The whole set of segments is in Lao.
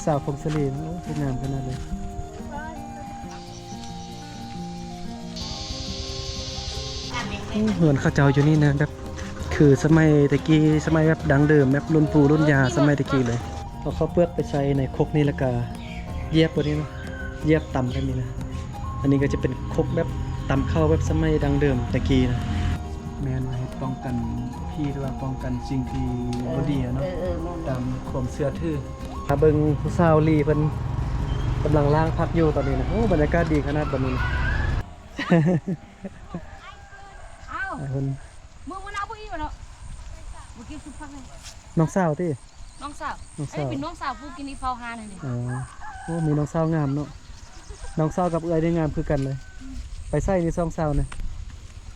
ສາວຜົ້ງສາລີເນາະ ໂອ້ ງາມຂະໜາດເລີຍ. ໂອ້ ເຮືອນເຂົາເຈົ້າຢູ່ນີ້ນະ ແບບຄືສະໄໝແຕ່ກີ້ ສະໄໝແບບດັ້ງເດີມ ແບບລຸ້ນປູ່ລຸ້ນຍ່າສະໄໝແຕ່ກີ້ເລີຍ. ເອົາເຂົ້າເປືອກໄປໃສ່ໃນຄົກນີ້ ແລ້ວກະຢຽບບາດນີ້ເນາະ ຢຽບຕຳແບບນີ້ນະ. ອັນນີ້ກໍຈະເປັນຄົກແບບຕຳເຂົ້າແບບສະໄໝດັ້ງເດີມແຕ່ກີ້ນະ. ແມ່ນວ່າເຮັດປ້ອງກັນຜີ ຫຼືວ່າປ້ອງກັນສິ່ງທີ່ບໍ່ດີຫັ້ນເນາະ ເອີ ເອີ ແມ່ນ ຕາມຄວາມເຊື່ອຖື. ມາເບິ່ງຜູ້ສາວລີເພິ່ນກຳລັງລ້າງຜັກຢູ່ຕອນນີ້ນະ. ໂອ້ ບັນຍາກາດດີຂະໜາດບັດນີ້ນະ. ອ້າວ ອ້າຍເພິ່ນ ມື້ ມື້ໜ້າບໍ່ອີກແລ້ວເນາະ ບໍ່ເກັບຊຸບຜັກເລີຍ. ນ້ອງສາວຕິ? ນ້ອງສາວ ນ້ອງສາວ ອັນນີ້ເປັນນ້ອງສາວຜູ້ກິນອີ່ເຝົ້າຮ້ານນີ້. ອໍ ໂອ້ ມີນ້ອງສາວງາມເນາະ. ນ້ອງສາວກັບເອື້ອຍນີ້ງາມຄືກັນເລີຍ. ອືມ ໄປໃສນີ້ສອງສາວນີ້?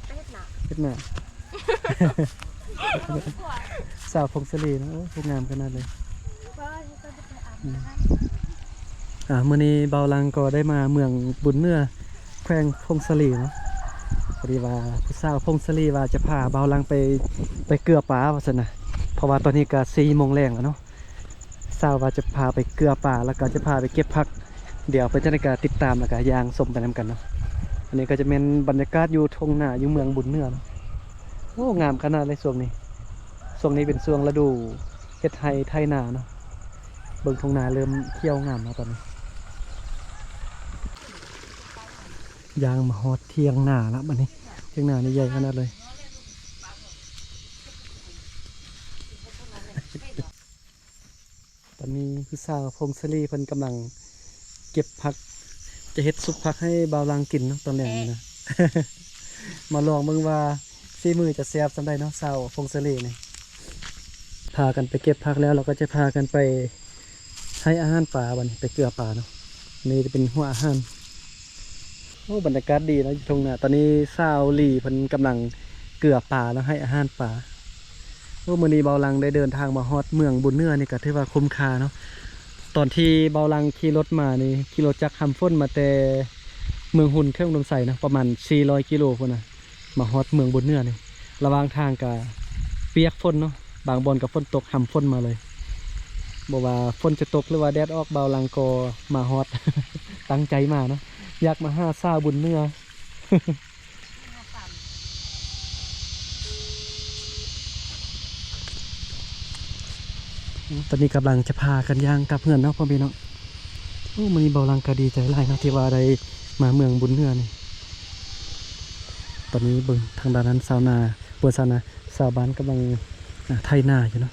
ໄປເຮັດນາ ເຮັດນາ. ສາວຜົ້ງສາລີເນາະ ໂອ້ ຜູ້ງາມຂະໜາດເລີຍ. ອືມ ອ່າ ມື້ນີ້ບ່າວຫຼັງກໍໄດ້ມາເມືອງບຸນເໜືອ ແຂວງຜົ້ງສາລີເນາະ. ພໍດີວ່າຜູ້ສາວຜົ້ງສາລີວ່າຈະພາບ່າວຫຼັງໄປ ໄປເກືອປາວ່າຊັ້ນນະ ເພາະວ່າຕອນນີ້ກໍສີ່ໂມງແລງແລ້ວເນາະ. ສາວວ່າຈະພາໄປເກືອປາ ແລ້ວກໍຈະພາໄປເກັບຜັກ. ດຽວໄປຈັ່ງໃດກໍຕິດຕາມ ແລ້ວກໍຍ່າງຊົມໄປນຳກັນເນາະ. ອັນນີ້ກໍຈະແມ່ນບັນຍາກາດຢູ່ທົ່ງນາ ຢູ່ເມືອງບຸນເໜືອເນາະ. ໂອ້ ງາມຂະໜາດເລີຍຊ່ວງນີ້. ຊ່ວງນີ້ເປັນຊ່ວງລະດູເຮັດໄຮ່ໄຖນາເນາະ. ເບິ່ງທົ່ງນາເລີ່ມຂຽວງາມແລ້ວຕອນນີ້. ຍ່າງມາຮອດຖຽງນາລະບັດນີ້. ຖຽງນານີ້ໃຫຍ່ຂະໜາດເລີຍ. ຕອນນີ້ຄືສາວຜົ້ງສາລີເພິ່ນກຳລັງເກັບຜັກ ຈະເຮັດຊຸບຜັກໃຫ້ບ່າວຫຼັງກິນເນາະຕອນແລງນີ້ນະ. ມາລອງເບິ່ງວ່າຝີມືຈະແຊບສ່ຳໃດເນາະ ສາວຜົ້ງສາລີນີ້. ພາກັນໄປເກັບຜັກແລ້ວ ເຮົາກໍຈະພາກັນໄປໃຫ້ອາຫານປາບັດນີ້ ໄປເກືອປາເນາະ. ນີ້ຈະເປັນຫົວອາຫານ. ໂອ້ ບັນຍາກາດດີເນາະ ຢູ່ທົ່ງນາ. ຕອນນີ້ສາວລີເພິ່ນກຳລັງເກືອປາເນາະ ໃຫ້ອາຫານປາ. ໂອ້ ມື້ນີ້ບ່າວຫຼັງໄດ້ເດີນທາງມາຮອດເມືອງບຸນເໜືອນີ້ກໍຖືວ່າຄຸ້ມຄ່າເນາະ. ຕອນທີ່ບ່າວຫຼັງຂີ່ລົດມານີ້ ຂີ່ລົດຈາກຫຳຝົນມາແຕ່ເມືອງຮຸນ ແຂວງອຸດົມໄຊເນາະ ປະມານສີ່ຮ້ອຍກິໂລພຸ້ນນະ. ມາຮອດເມືອງບຸນເໜືອນີ້ ລະຫວ່າງທາງກະປຽກຝົນເນາະ ບາງບ່ອນກະຝົນຕົກຫຳຝົນມາເລີຍ. ບໍ່ວ່າຝົນຈະຕົກ ຫຼືວ່າແດດອອກ ບ່າວຫຼັງກໍມາຮອດ ຕັ້ງໃຈມາເນາະ ຢາກມາຫາສາວບຸນເໜືອ. ຕອນນີ້ກຳລັງຈະພາກັນຍ່າງກັບເຮືອນເນາະ ພໍ່ແມ່ເນາະ. ໂອ້ ມື້ນີ້ບ່າວຫຼັງກໍດີໃຈຫຼາຍເນາະ ທີ່ວ່າໄດ້ມາເມືອງບຸນເໜືອນີ້. ຕອນນີ້ເບິ່ງທາງດ້ານນັ້ນ ຊາວນາ ບໍ່ແມ່ນຊາວນາ ຊາວບ້ານກຳລັງ ອ່າ ໄຖນາຢູ່ເນາະ.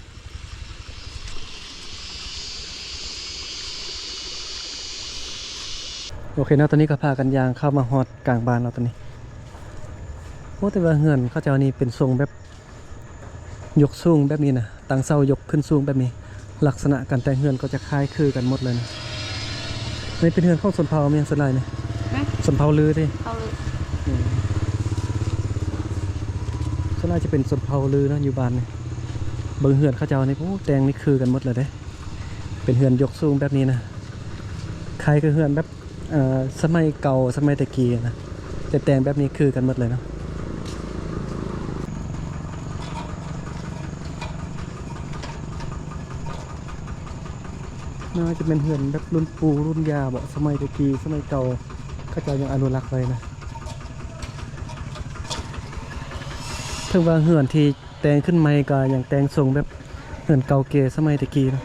ໂອເຄເນາະ ຕອນນີ້ກໍພາກັນຍ່າງເຂົ້າມາຮອດກາງບ້ານແລ້ວຕອນນີ້. ໂອ້ ແຕ່ວ່າເຮືອນເຂົາເຈົ້ານີ້ເປັນຊົງແບບ ຍົກສູງແບບນີ້ນະ ຕັ້ງເສົາຍົກຂຶ້ນສູງແບບນີ້ ລັກສະນະການແຕ່ງເຮືອນກໍຈະຄ້າຍຄືກັນໝົດເລີຍນະ. ອັນນີ້ເປັນເຮືອນຂອງຊົນເຜົ່າແມ່ນສ່ວນຫຼາຍນີ້? ຮະ? ຊົນເຜົ່າລືຕິ? ເຜົ່າລື. ອືມ ສ່ວນຫຼາຍຈະເປັນຊົນເຜົ່າລືເນາະ ຢູ່ບ້ານນີ້. ເບິ່ງເຮືອນເຂົາເຈົ້ານີ້ ໂອ້ ແຕ່ງນີ້ຄືກັນໝົດເລີຍເດ້. ເປັນເຮືອນຍົກສູງແບບນີ້ນະ ຄ້າຍຄືເຮືອນແບບ ເອີ ສະໄໝເກົ່າ ສະໄໝແຕ່ກີ້ນະ ຈະແຕ່ງແບບນີ້ຄືກັນໝົດເລີຍເນາະ. ໜ້າຈະແມ່ນເຮືອນແບບລຸ້ນປູ່ລຸ້ນຍ່າບໍ ສະໄໝແຕ່ກີ້ ສະໄໝເກົ່າ ເຂົາເຈົ້າຍັງອະນຸລັກໄວ້ນະ. ເຖິງວ່າເຮືອນທີ່ ແຕ່ງຂຶ້ນໃໝ່ກໍຍັງແຕ່ງຊົງແບບເຮືອນເກົ່າແກ່ສະໄໝແຕ່ກີ້ເນາະ.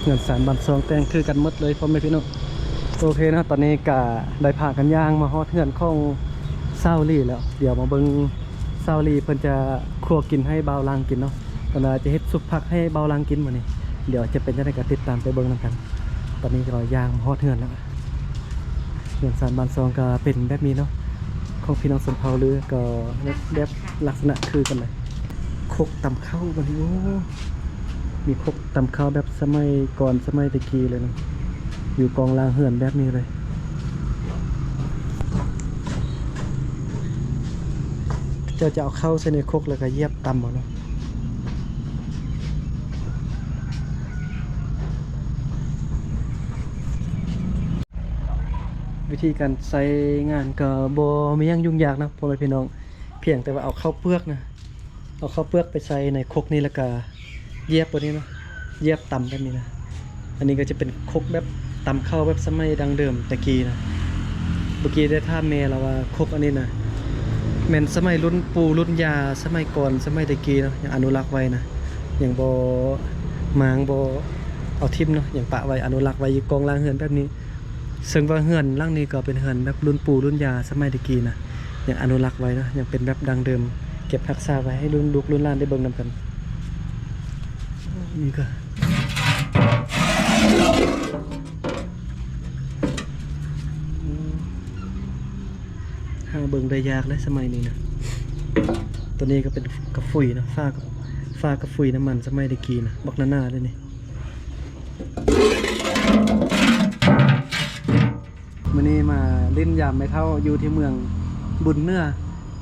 ເຮືອນຊານບ້ານຊ່ອງແຕ່ງຄືກັນໝົດເລີຍ ພໍ່ແມ່ພີ່ນ້ອງ. ໂອເຄເນາະ ຕອນນີ້ກະໄດ້ພາກັນຍ່າງມາຮອດເຮືອນຂອງສາວລີແລ້ວ. ດຽວມາເບິ່ງສາວລີເພິ່ນຈະ ຄົວກິນໃຫ້ບ່າວຫຼັງກິນເນາະ ເພິ່ນວ່າຈະເຮັດຊຸບຜັກໃຫ້ບ່າວຫຼັງກິນມື້ນີ້. ດຽວຈະເປັນຈັ່ງໃດກໍຕິດຕາມໄປເບິ່ງນຳກັນ. ຕອນນີ້ກໍຍ່າງຮອດເຮືອນແລ້ວ. ເຮືອນຊານບ້ານຊ່ອງກໍເປັນແບບນີ້ເນາະ ຂອງພີ່ນ້ອງຊົນເຜົ່າລືກໍແບບ ແບບລັກສະນະຄືກັນເລີຍ. ຄົກຕຳເຂົ້າບັດນີ້ ໂອ້ ມີຄົກຕຳເຂົ້າແບບສະໄໝກ່ອນ ສະໄໝແຕ່ກີ້ເລີຍເນາະ ຢູ່ກ້ອງລ່າງເຮືອນແບບນີ້ເລີຍ. ເຈົ້າຈະເອົາເຂົ້າໃສ່ໃນຄົກ ແລ້ວກໍຢຽບຕຳເອົາເນາະ. ວິທີການໃຊ້ງານກໍບໍ່ມີຫຍັງຫຍຸ້ງຍາກນະ ພໍ່ແມ່ພີ່ນ້ອງ, ພຽງແຕ່ວ່າເອົາເຂົ້າເປືອກນະ ເອົາເຂົ້າເປືອກໄປໃສ່ໃນຄົກນີ້ ແລ້ວກໍຢຽບຕົວນີ້ເນາະ, ຢຽບຕຳແບບນີ້ນະ. ອັນນີ້ກໍຈະເປັນຄົກແບບຕຳເຂົ້າແບບສະໄໝດັ້ງເດີມແຕ່ກີ້ນະ. ເມື່ອກີ້ໄດ້ຖາມແມ່ລາວວ່າ ຄົກອັນນີ້ນະ ແມ່ນສະໄໝລຸ້ນປູ່ລຸ້ນຍ່າ ສະໄໝກ່ອນ ສະໄໝແຕ່ກີ້ເນາະ ຍັງອະນຸລັກໄວ້ນະ, ຍັງບໍ່ມ້າງ ບໍ່ເອົາຖິ້ມເນາະ, ຍັງປະໄວ້ ອະນຸລັກໄວ້ຢູ່ກ້ອງລ່າງເຮືອນແບບນີ້. ເຊິ່ງວ່າເຮືອນຫຼັງນີ້ກໍເປັນເຮືອນແບບລຸ້ນປູ່ລຸ້ນຍ່າສະໄໝແຕ່ກີ້ນະ, ຍັງອະນຸລັກໄວ້ເນາະ, ຍັງເປັນແບບດັ້ງເດີມ, ເກັບຮັກສາໄວ້ໃຫ້ລຸ້ນລູກລຸ້ນຫຼານໄດ້ເບິ່ງນຳກັນ. ນີ້ກໍ ຫາເບິ່ງໄດ້ຍາກເດ້ສະໄໝນີ້ນະ. ຕົວນີ້ກໍເປັນກະຟຸຍນະ, ຝາ ຝາກະຟຸຍນ້ຳມັນສະໄໝແຕ່ກີ້ນະ, ບັກໜາໆເດ້ນີ້. ມື້ນີ້ມາຫຼິ້ນຢາມແມ່ເຖົ້າຢູ່ທີ່ເມືອງບຸນເໜືອ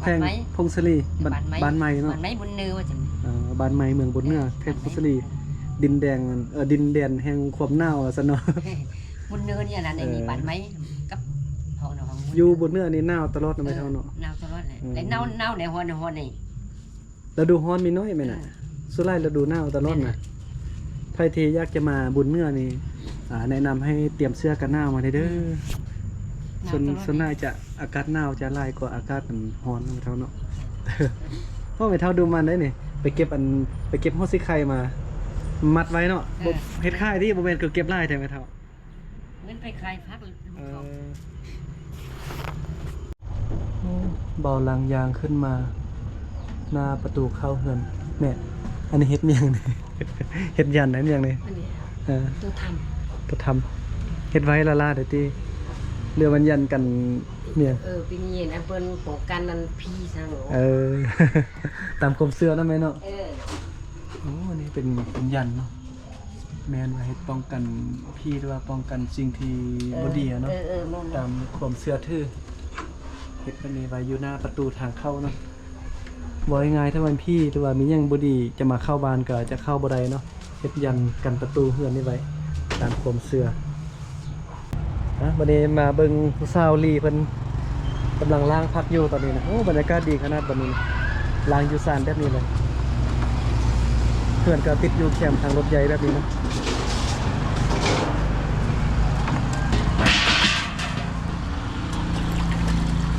ແຂວງ ບ້ານໄມ້ ຜົ້ງສາລີ. ບ້ານ ບ້ານໄມ້ ບ້ານໄມ້ເນາະ, ບ້ານໄມ້ບຸນເໜືອວ່າຈັ່ງ. ເອີ ບ້ານໄມ້ເມືອງບຸນເໜືອ ເອີ ແຂວງຜົ້ງສາລີ. ບ້ານໄມ້ ດິນແດງ ເອີ ດິນແດນແຫ່ງຄວາມໜາວວ່າຊັ້ນເນາະ. ບຸນເໜືອນີ້ນະ ໃນນີ້ ເອີ ບ້ານໄມ້ກັບຫ້ອງນອນ ຢູ່ບຸນເໜືອນີ້ໜາວຕະຫຼອດເນາະ ເອີ ແມ່ເຖົ້າເນາະ. ໜາວຕະຫຼອດແຫຼະ ເອີ ແລະໜາວ ໜາວແດ່ ຮ້ອນ ຮ້ອນນີ້. ລະດູຮ້ອນມີໜ້ອຍແມ່ນນະ ເອີ ສ່ວນຫຼາຍລະດູໜາວຕະຫຼອດນະ. ແມ່ນນະ. ໃຜທີ່ຢາກຈະມາບຸນເໜືອນີ້ ອ່າ ແນະນຳໃຫ້ຕຽມເສື້ອກັນໜາວມາແດ່ເດີ. ອືມ ສ່ວນ ໜາວຕະຫຼອດ ສ່ວນຫຼາຍຈະອາກາດໜາວຈະຫຼາຍກວ່າອາກາດມັນຮ້ອນເນາະ ແມ່ເຖົ້າເນາະ. ໂອ້ ແມ່ເຖົ້າດຸໝັ່ນເດ້ນີ້ ໄປເກັບອັນ ໄປເກັບຫົວສີໄຄມາມັດໄວ້ເນາະ. ເອີ ບໍ່ ເຮັດຂາຍຕິ ບໍ່ແມ່ນຄືເກັບຫຼາຍແທ້ແມ່ເຖົ້າ. ເງິນໄປຂາຍຜັກ ເອີ ລູກເຂົາ. ໂອ້ ເບົາຫຼັງຍ່າງຂຶ້ນມາໜ້າປະຕູເຂົ້າເຮືອນ. ແມ່ ອັນນີ້ເຮັດຫຍັງນີ້? ເຮັດຢັນ ເຮັດຫຍັງນີ້? ອັນນີ້ ເອີ ໂຕທຳ ໂຕທຳ. ເຮັດໄວ້ລ້າໆເດ້ຕິ ຫຼືວ່າມັນຢັນກັນຫຍັງ? ເອີ ປີນີ້ອັນເພິ່ນປ້ອງກັນອັນຜີຊະ. ເອີ ຕາມຄວາມເຊື່ອເນາະແມ່ເນາະ. ເອີ ໂອ້ ອັນນີ້ເປັນ ເປັນຢັນເນາະ. ແມ່ນວ່າເຮັດປ້ອງກັນຜີ ຫຼືວ່າປ້ອງກັນສິ່ງທີ່ ເອີ ບໍ່ດີເນາະ. ເອີ ເອີ ແມ່ນ ຕາມຄວາມເຊື່ອຖື ເຮັດແບບນີ້ໄວ້ຢູ່ໜ້າປະຕູທາງເຂົ້າເນາະ. ເວົ້າງ່າຍໆ ຖ້າວ່າຜີ ຫຼືວ່າມີຫຍັງບໍ່ດີຈະມາເຂົ້າບ້ານ ກໍຈະເຂົ້າບໍ່ໄດ້ເນາະ. ເຮັດຢັນກັນປະຕູເຮືອນນີ້ໄວ້ ຕາມຄວາມເຊື່ອ. ອ່ະ ບັດນີ້ມາເບິ່ງຜູ້ສາວລີເພິ່ນກຳລັງລ້າງຜັກຢູ່ຕອນນີ້ນະ. ໂອ້ ບັນຍາກາດດີຂະໜາດບັດນີ້ນະ ລ້າງຢູ່ຊານແບບນີ້ເລີຍ. ເຮືອນກໍຕິດຢູ່ແຄມທາງລົດໃຫຍ່ແບບນີ້ນະ.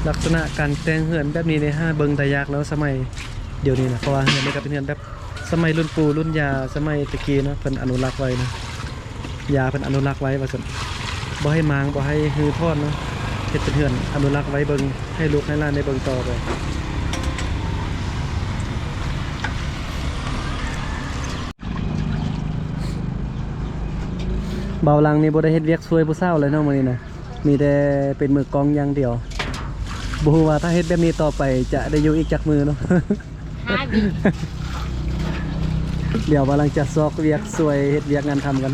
ລັກສະນະການແຕ່ງເຮືອນແບບນີ້ນີ້ ຫາເບິ່ງໄດ້ຍາກເນາະ ສະໄໝດຽວນີ້ນະ, ເພາະວ່າເຮືອນນີ້ກໍເປັນເຮືອນແບບ ສະໄໝລຸ້ນປູ່ລຸ້ນຍ່າ ສະໄໝແຕ່ກີ້ເນາະ ເພິ່ນອະນຸລັກໄວ້ນະ. ຍ່າເພິ່ນອະນຸລັກໄວ້ວ່າຊັ້ນ ບໍ່ໃຫ້ມ້າງ ບໍ່ໃຫ້ຮື້ຖອນເນາະ, ເຮັດເປັນເຮືອນອະນຸລັກໄວ້ເບິ່ງ ໃຫ້ລູກໃຫ້ຫຼານໄດ້ເບິ່ງຕໍ່ໄປ. ເບົາຫຼັງນີ້ບໍ່ໄດ້ເຮັດວຽກຊ່ວຍຜູ້ສາວເລີຍເນາະມື້ນີ້ນະ, ມີແຕ່ເປັນມືກ້ອງຢ່າງດຽວ. ບໍ່ຮູ້ວ່າຖ້າເຮັດແບບນີ້ຕໍ່ໄປຈະໄດ້ຢູ່ອີກຈັກມື້ເນາະ. ຫ້າປີ. ດຽວວ່າຫຼັງຈະຊອກວຽກຊ່ວຍເຮັດວຽກງານທຳກັນ.